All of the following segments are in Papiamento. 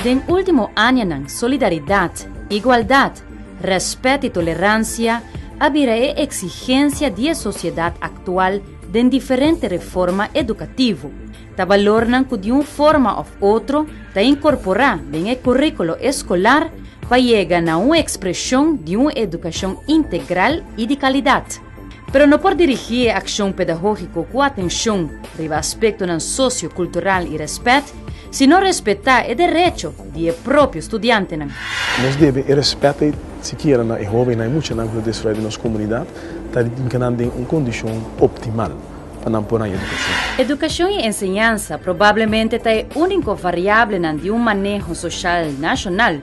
Den último añanan solidaridat, igualdat, rèspèt i toleransia a bira e eksigensia di e sosiedat aktual den diferente reforma edukativo. Ta balornan ku di un forma òf otro ta inkorporá den e kuríkulo eskolar pa yega na un ekspreshon di un edukashon integral i di kalidat. Pero no por dirigí e akshon pedagógiko ku atenshon riba aspektonan sosio-kultural i rèspèt si no respetá e derecho di e propio studiantenan. Nos debe e rèspèt ei sikiera na e hóbennan i muchanan ku ta desaroyá den nos komunidat ta di tinka nan den un kondishon optimal pa nan por haña edukashon. Edukashon i enseñansa probablemente ta e úniko variablenan di un maneho soshal nashonal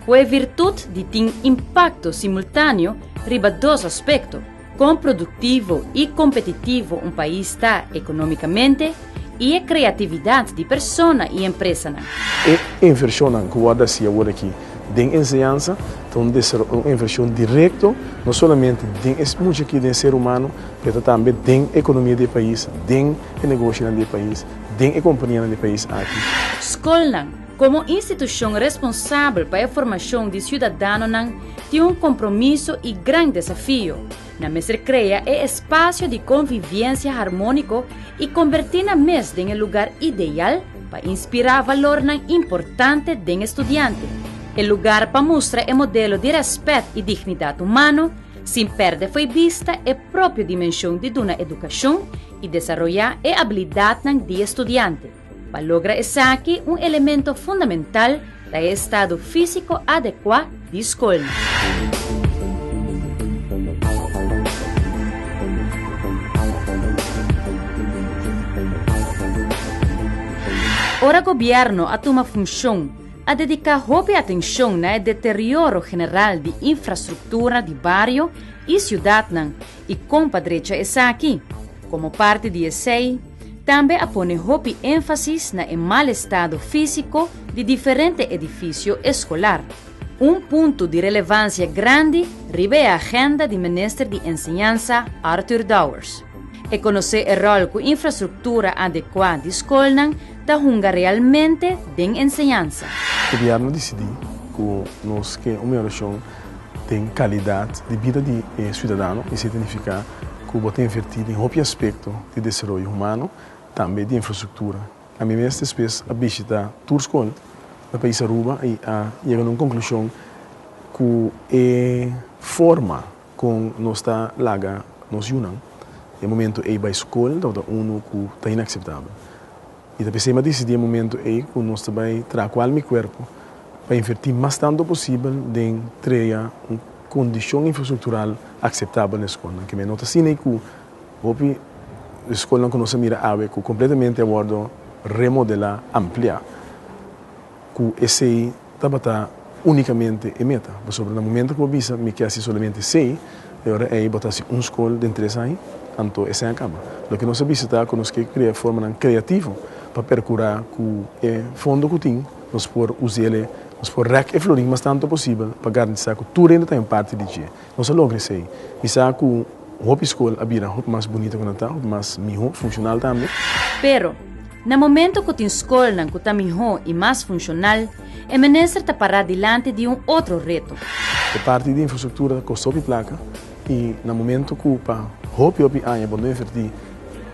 ku e virtut di tin impakto simultáneo riba dos aspekto, kon produktivo i kompetitivo un pais ta ekonómikamente i e kreatividat di persona i empresanan. E invershonnan ku wòrdu hasi awor aki den enseñansa ta un un invershon direkto no solamente den e mucha aki den ser humano pero ta tambe den ekonomia di e pais, den e negoshinan di e pais, den e kompanianan di e pais aki. Skolnan, Komo institushon responsabel pa e formashon di siudadanonan tin un kompromiso i gran desafio. Nan mester krea e espasio di konviviensia harmóniko i kombertí nan mes den e lugar ideal pa inspirá valornan importante den e studiante, e lugar pa mustra e modelo di rèspèt i dignidat humano sin pèrdè fo'i bista e propio dimenshon di duna edukashon i desaroyá e abilidatnan di e studiante. Pa logra esaki un elemento fundamental ta e estado físiko adekuá di skolnan. Ora gobièrnu a tuma funshon a dediká hopi atenshon na e deterioro general di infrastruktura di bario i siudatnan i kon pa drecha esaki. Komo parti di esei, Tambe a pone hopi énfasis na e mal estado físiko di diferente edifisio eskolar. Un punto di relevansia grandi riba e agenda di Minister di Enseñansa Arthur Dowers. E konosé e ròl ku infrastruktura adekuá di skolnan ta hunga realmente den enseñansa. Gobièrnu disidí ku nos ke un mehorashon den kalidat di bida di e siudadano. Esei ta nifiká ku bo ta invertí den hopi aspekto di desaroyo humano, tambe di infrastruktura. Ami mes despues a bishita tur skol na pais Aruba i a yega na un konklushon ku e forma kon nos ta laga nos yunan e momento ei bai skol tabata unu ku ta inakseptabel. I ta p'esei mi a disidí e momento ei ku nos ta bai traha ku al mi kuerpo pa invertí mas tantu posibel den trea un kondishon infrastruktural akseptabel na e skolnan. Ke men no ta asina ei ku hopi skolnan ku nos a mira awe ku kompletamente a wòrdu remodelá, ampliá, ku esei tabata únikamente e meta. Pasobra na momento ku bo bisa mi ke hasi solamente esei, e ora ei bo ta hasi un skol den tres aña, anto esei a kaba. Loke nos a bisa ta ku nos ke krea formanan kreativo pa perkurá ku e fondo ku tin nos por us'el, nos por rèk e florin mas tantu posibel pa garantisá ku tur hende ta un parti di dje. Nos a logra esei. Mi sa ku hopi skol a bira hopi mas bunita ku nan ta, hopi mas mihó, funshonal tambe. Pero, na momento ku tin skolnan ku ta mihó i mas funshonal, e minister ta pará dilanti di un otro reto. E parti di infrastruktura ta kosta hopi plaka i na momento ku pa hopi hopi aña bo no invertí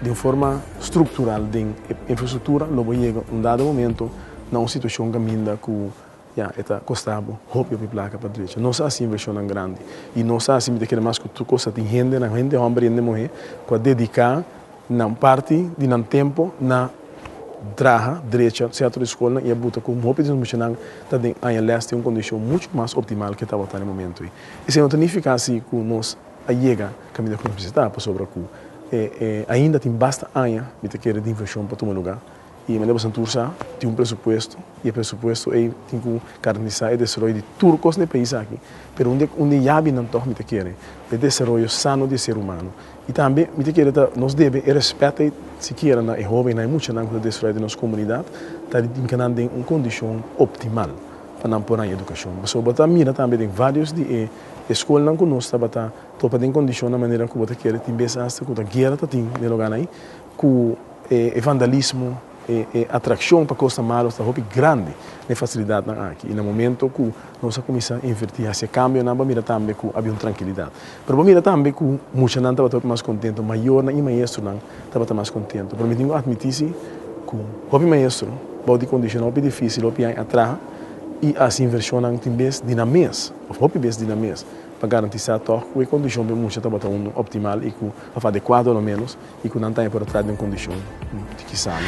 di un forma struktural den e infrastruktura lo bo yega un dado momento na un situashon kaminda ku Ya, e ta kosta bo hopi hopi plaka pa drecha. Nos a hasi invershonnan grandi i nos a hasi, mi ta kere mas ku tur kos, a tin hendenan, hende hòmber i hende muhé, ku a dediká nan parti di nan tempu na traha, drecha sètro di skolnan i a buta ku hopi di nos muchanan ta den aña lès den un kondishon muchu mas optimal ke tabata na e momentu ei. Esei no ta nifiká si ku nos a yega kaminda ku nos mester ta, pasobra ku ainda tin basta aña, mi ta kere, di invershon pa tuma lugá. I manera boso tur sa, tin un presupuesto, i e presupuesto ei tin ku garantisá e desaroyo di tur kos na e pais aki. Pero un di un di e yabinan tòg mi ta kere, e desaroyo sano di e ser humano. I tambe mi ta kere ta nos debe e rèspèt ei sikiera na e hóbennan, e muchanan ku ta desaroyá den nos komunidat, ta di tinka nan den un kondishon optimal pa nan por haña edukashon. Pasobra bo ta mira tambe den vários di e e skolnan ku nos tabata topa den kondishonnan manera ku bo ta kere tin bes asta ku ta guera ta tin den e lugánan ei ku e vandalismo. E atraccion pa cosnan malo ta hopi grandi na e facilidadnan aki y na momento cu nos a cuminsa inverti haci e cambionan bo a mira tambe cu habia un trankilidad. Pero bo a mira tambe cu muchanan tabata hopi mas contento, mayornan y maestronan tabata mas contento. Pero mi tin cu admiti si cu hopi maestro bou di condicionnan hopi dificil hopi aña a traha y haci inversionnan tin bes di nan mes of hopi bes di nan mes pa garantisa tog cu e condicion pa e mucha tabata uno optimal y cu of adecuado a lo menos i ku nan tambe por a traha den kondishon di sano.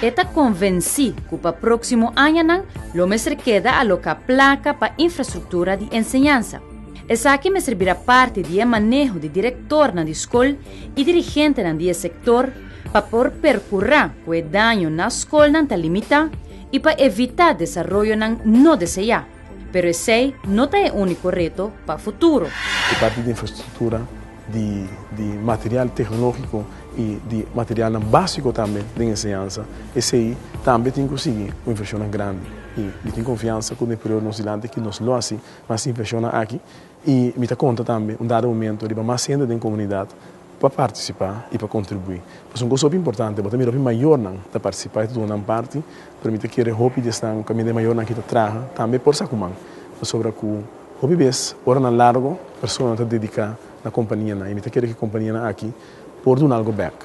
E ta konvensí ku pa próksimo añanan lo mester keda aloká plaka pa infrastruktura di enseñansa. Esaki mester bira parti di e maneho di direktornan di skol i dirigentenan di e sektor pa por perkurá ku e daño na skolnan ta limitá i pa evitá desaroyonan no deseá. Pero esei no ta e úniko reto pa futuro. E parti di infrastruktura di di material tecnologico y di materialnan basico tambe den enseñansa, esey tambe tin cu sigui un inversionnan grandi y mi tin confiansa cu den e periodo nos dilanti aki nos lo haci mas inversionnan aki y mi ta conta tambe un dado momento riba mas hende den comunidad pa participa y pa contribui. Pasobra un cos hopi importante, bo ta mira hopi mayornan ta participa y ta duna nan parti, pero mi ta kere hopi di esnan caminda e mayornan aki ta traha tambe por sa cu man pasobra cu Hopi bes, oranan largo, personanan ta dediká na kompanianan i mi ta kere ku e kompanianan aki por duna algo bèk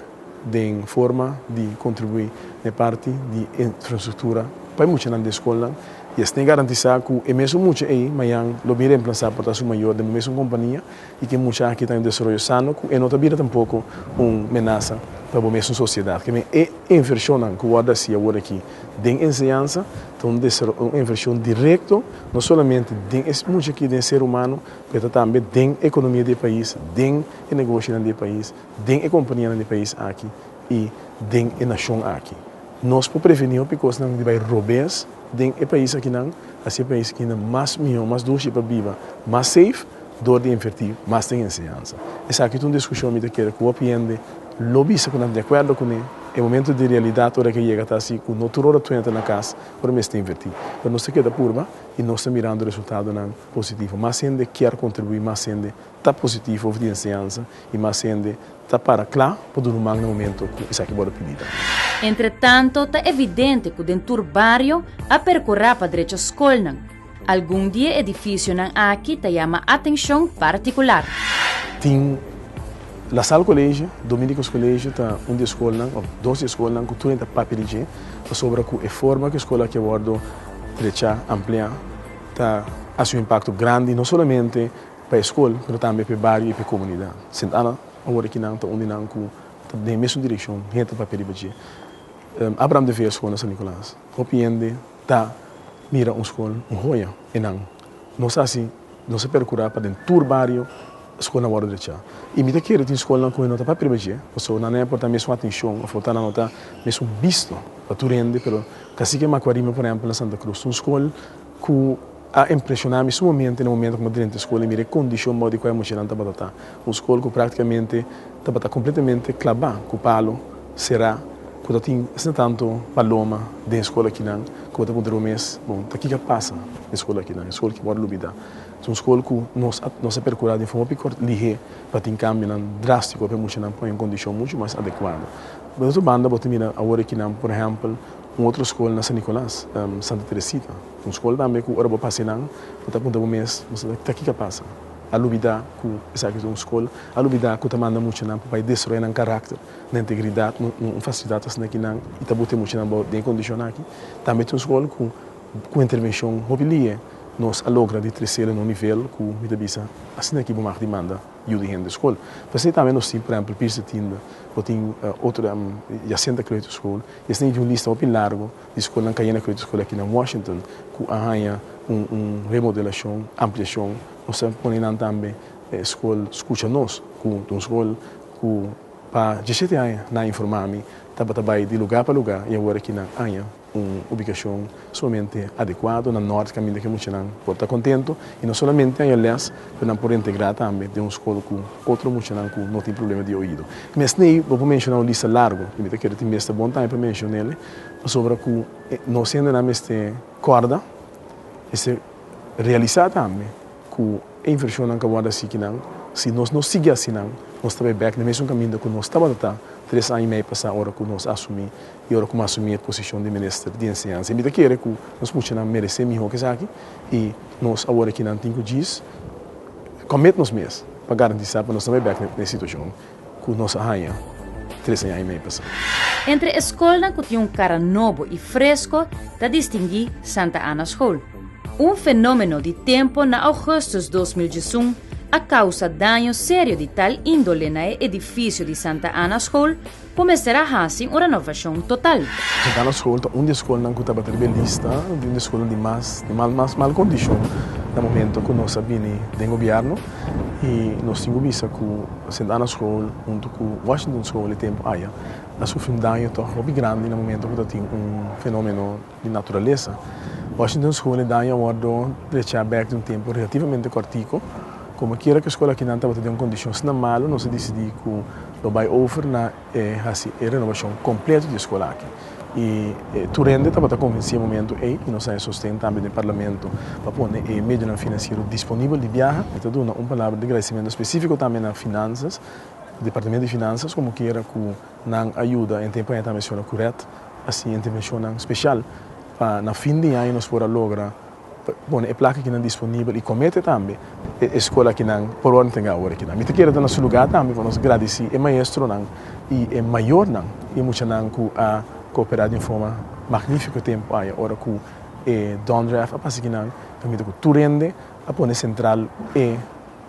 den forma di kontribuí na e parti di infrastruktura pa e muchanan den skolnan i asina garantisá ku e mesun mucha ei mañan lo bin remplasá por ta su mayor den bo mesun kompania i ku e mucha aki ta den un desaroyo sano ku e no ta bira tampoko un menasa pa bo mesun sosiedat. Ke men e invershonnan ku wòrdu hasi awor aki den enseñansa ta un un invershon direkto no solamente den e mucha aki den e ser humano pero ta tambe den ekonomia di e pais, den e negoshinan di e pais, den e kompanianan di e pais aki i den e nashon aki. Nos por prevení hopi kosnan di bai robes den e pais akinan, hasi e pais akinan mas mihó, mas dushi pa biba, mas safe dor di invertí mas den enseñansa. Esaki ta un diskushon mi ta kere ku hopi hende lo bisa ku nan ta di akuerdo kuné. E momento di realidat ora ke yega ta asi ku no tur ora tur hende ta na kas ora mester invertí. Pero nos ta keda purba i nos ta mirando resultadonan positivo. Mas hende kier kontribuí, mas hende ta positivo over di enseñansa i mas hende ta para kla pa duna un man na momento ku esaki wòrdu pidí tambe. Entretanto ta evidente ku den tur bario a perkurá pa drecha skolnan. Algun di e edifisionan aki ta yama atenshon partikular. Tin La Salle College, Dominicus College ta un di e skolnan òf dos di e skolnan ku tur hende ta papia di dje pasobra ku e forma ku e skol aki a wòrdu drechá, ampliá, ta hasi un impakto grandi no solamente pa e skol pero tambe pa e bario i pa e komunidat. Sint Anna awor aki nan ta un di nan ku ta den e mesun direkshon, hende ta papia riba dje. Abraham de Veer skol na San Nicolas, hopi hende ta mira un skol un hoya e nan nos a hasi nos a percura pa den tur bario skolnan wòrdu drechá i mi ta kere tin skolnan ku no ta papia riba dje pasobra nan no por ta mesun atenshon òf nan no ta mesun bisto pa tur hende pero Cacique Macuarima por ehèmpel na Santa Cruz ta un skol ku a impreshoná mi sumamente na momento ku mi a drenta e skol i mira e kondishon bou di kua e muchanan tabata ta un skol ku praktikamente tabata kompletamente klabá ku palo será ku ta tin asina tantu paloma den e skol akinan ku bo ta puntra bo mes, bon, ta kiko a pasa den e skol akinan? E skol ki wòrdu lubidá. Ta un skol ku nos a nos a perkurá den forma hopi kort lihé pa tin kambionan drástiko pa e muchanan pon en kondishon muchu mas adekuado. Di otro banda bo ta mira awor akinan, por ehèmpel, un otro skol na San Nicolas, Santa Teresita, un skol tambe ku ora bo pasa einan bo ta puntra bo mes, ta kiko a pasa? A lubidá ku esaki ta un skol, a lubidá ku ta manda muchanan pa bai desaroyá nan karakter. na integridat, un fasilidat asina ki nan i ta buta e muchanan bou den e kondishon aki. Tambe tin un skol ku ku intervenshon hopi lie nos a logra di tresel na un nivel ku mi ta bisa asina aki bo mag di manda yu di hende skol. P'esei tambe nos tin por ehèmpel Piers de Tiende, bo tin otro Jacinta Kleuterschool i asina tin un lista hopi largo di skolnan Cayena Kleuterschool aki na Washington ku a haña un un remodelashon, ampliashon. Nos a pone nan tambe e skol Skucha Nos ku ta un skol ku Pa diesshete aña nan a informá mi tabata bai di lugá pa lugá i awor aki nan haña un ubikashon sumamente adekuado na nòrt kaminda ku e muchanan por ta kontentu i no solamente haña lès pero nan por integrá tambe den un skol ku otro muchanan ku no tin problema di oido. Mesnei bo por menshoná un lista largu i mi ta kere tin mes ta bon tambe pa menshon'el pasobra ku nos hendenan mester kòrda, mester realisá tambe ku E invershonnan ku a wòrdu hasi kinan, si nos no sigui hasi nan, nos ta bai bèk na e mesun kaminda ku nos tabata ta. 3 aña i mei pasá ora ku nos asumí i ora ku mi asumí e posishon di minister di enseñansa. I mi ta kere ku nos muchanan meresé mihó ku esaki i nos awor akinan tin ku djis commit nos mes pa garantisá pa nos no bai bèk na e situashon ku nos a haña 3 aña i mei pasá. Entre e skolnan ku tin un kara nobo i fresko ta distinguí Santa Anna School. Un fenómeno di tempu na ougùstùs 2011 a kousa daño serio di tal índole na e edifisio di Santa Anna School ku mester a hasi un renovashon total. Santa Anna School ta un di e skolnan ku tabata riba e lista di un di e skolnan di mas di mal mas mal kondishon na momento ku nos a bini den gobièrnu i nos tin ku bisa ku Santa Anna School huntu ku Washington School e tempu aya a sufri un daño tòg hopi grandi na momento ku tatin un fenómeno di naturalesa. Washington School e daño a wòrdu drechá bèk di un tempu relativamente kòrtiku. Komo kiera ku e skol akinan tabata den un kondishon asina malu, nos a disidí ku lo bai over na e hasi e renovashon kompleto di e skol aki. I tur hende tabata konvensí e momento ei i nos a haña sosten tambe den parlamento pa pone e medionan finansiero disponibel di biaha. Mi ta duna un palabra di gradisimentu spesífiko tambe na Finansas, Departamento di Finansas, komo kiera ku nan a yuda en tempu aña tambe señora Curet hasi intervenshonnan spesial pa na fin di aña nos por a logra pone e plaka akinan disponibel i komete tambe e skol akinan por wòrdu entregá awor akinan. Mi ta kere ta na su lugá tambe pa nos gradisí e maestronan i e mayornan i e muchanan ku a kooperá di un forma magnífiko e tempu aya ora ku e dondref a pasa akinan kaminda ku tur hende a pone sentral e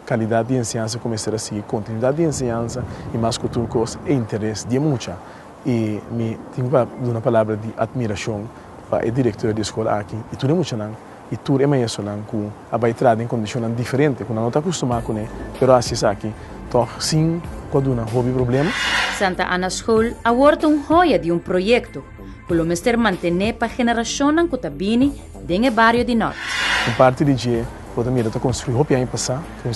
kalidat di enseñansa ku mester a sigui, kontinuidat di enseñansa i mas ku tur kos e interes di e mucha. I mi tin pa duna palabra di atmirashon pa e direktor di e skol aki i tur e muchanan i tur e maestronan ku a bai traha den kondishonnan diferente ku nan no ta akustumá kuné, pero a hasi esaki tòg sin ku a duna hopi problema. Santa Anna School awor ta un hoya di un proyekto ku lo mester mantené pa generashonnan ku ta bini den e bario di Nort. Un parti di dje bo ta mira ta konstruí hopi aña pasá, ku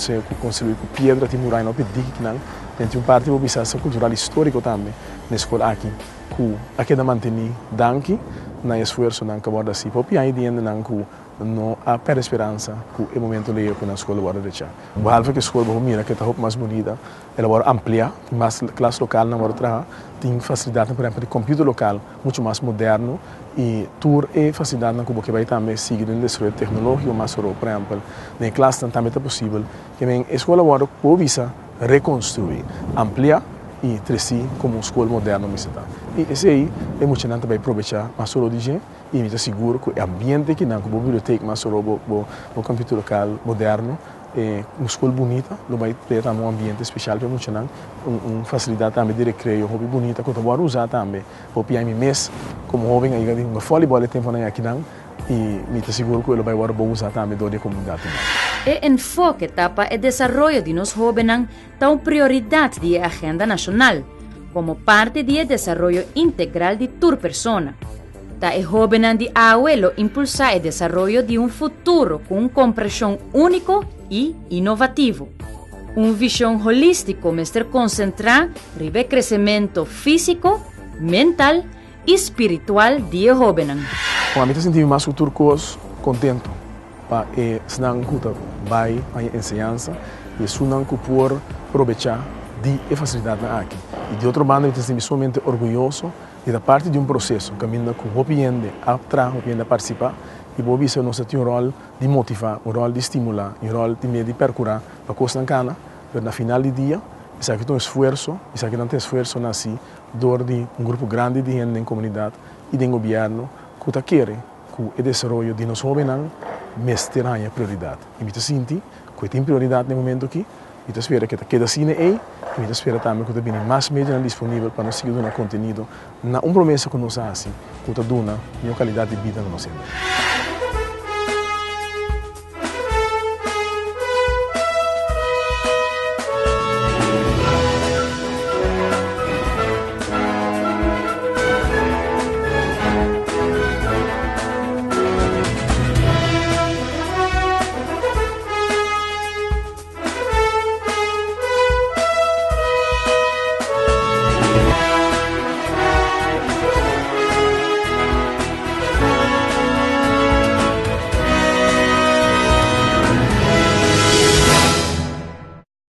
konstruí ku piedra, tin muraya hopi diki kinan. Den tin un parti bo bisa sa kultural históriko tambe na e skol aki ku a keda mantení danki na e esfuersonan ku a wòrdu hasi. Hopi aña di hendenan ku no a pèrdè speransa ku e momento lo yega ku nan skol lo wòrdu rechá. Behalve ku e skol bo por mira ku e ta hopi mas bunita, el a wòrdu ampliá, tin mas klas lokalnan wòrdu traha, tin fasilidatnan por ehèmpel di kòmpiuter lokal muchu mas moderno i tur e fasilidatnan ku bo ke bai tambe sigui den desaroyo teknológiko mas oro. Por ehèmpel den e klasnan tambe ta posibel. Ke men e skol a wòrdu por bisa rekonstruí, ampliá i tresí komo un skol moderno mester ta. I esei e muchanan ta bai probechá mas oro di dje i mi ta sigur ku e ambiente kinan ku bo bibliotek mas oro, bo kòmpiuter lokal moderno, e un skol bunita lo bai krea tambe un ambiente spesial pa e muchanan, un fasilidat tambe di rekreo hopi bunita ku ta wòrdu usá tambe. Hopi aña mi mes komo hóben a yega di hunga vòlibòl e tempunan akinan i mi ta sigur ku e lo bai wòrdu bon usá tambe dor di e komunidat nan. E enfoke ta pa e desaroyo di nos hóbennan ta un prioridat di e agenda nashonal, komo parti di e desaroyo integral di tur persona. Ta e hóbennan di awe lo impulsá e desaroyo di un futuro ku un kompreshon úniko i inovativo. Un vishon holístiko mester konsentrá riba e kresementu físiko, mental i spiritual di e hóbennan. Ami ta sinti mi mas ku tur kos kontentu pa esnan ku ta bai haña enseñansa i esunnan ku por probechá di e fasilidatnan aki. I di otro banda mi ta sinti mi sumamente orguyoso di ta parti di un proseso kaminda ku hopi hende a traha, hopi hende a partisipá i bo bisa nos ta tin un ròl di motivá, un ròl di stimulá, un ròl di mei di perkurá pa kosnan kana, pero na final di dia esaki ta un esfuerso, esakinan ta esfuersonan hasi dor di un grupo grandi di hende den komunidat i den gobièrnu ku ta kere ku e desaroyo di nos hóbennan mester haña prioridat. I mi ta sinti ku e tin prioridat na e momento aki, mi ta spera ku e ta keda asina ei i mi ta spera tambe ku ta bini mas medionan disponibel pa nos sigui duna kontenido na un promesa ku nos a hasi ku ta duna mihó kalidat di bida na nos hende.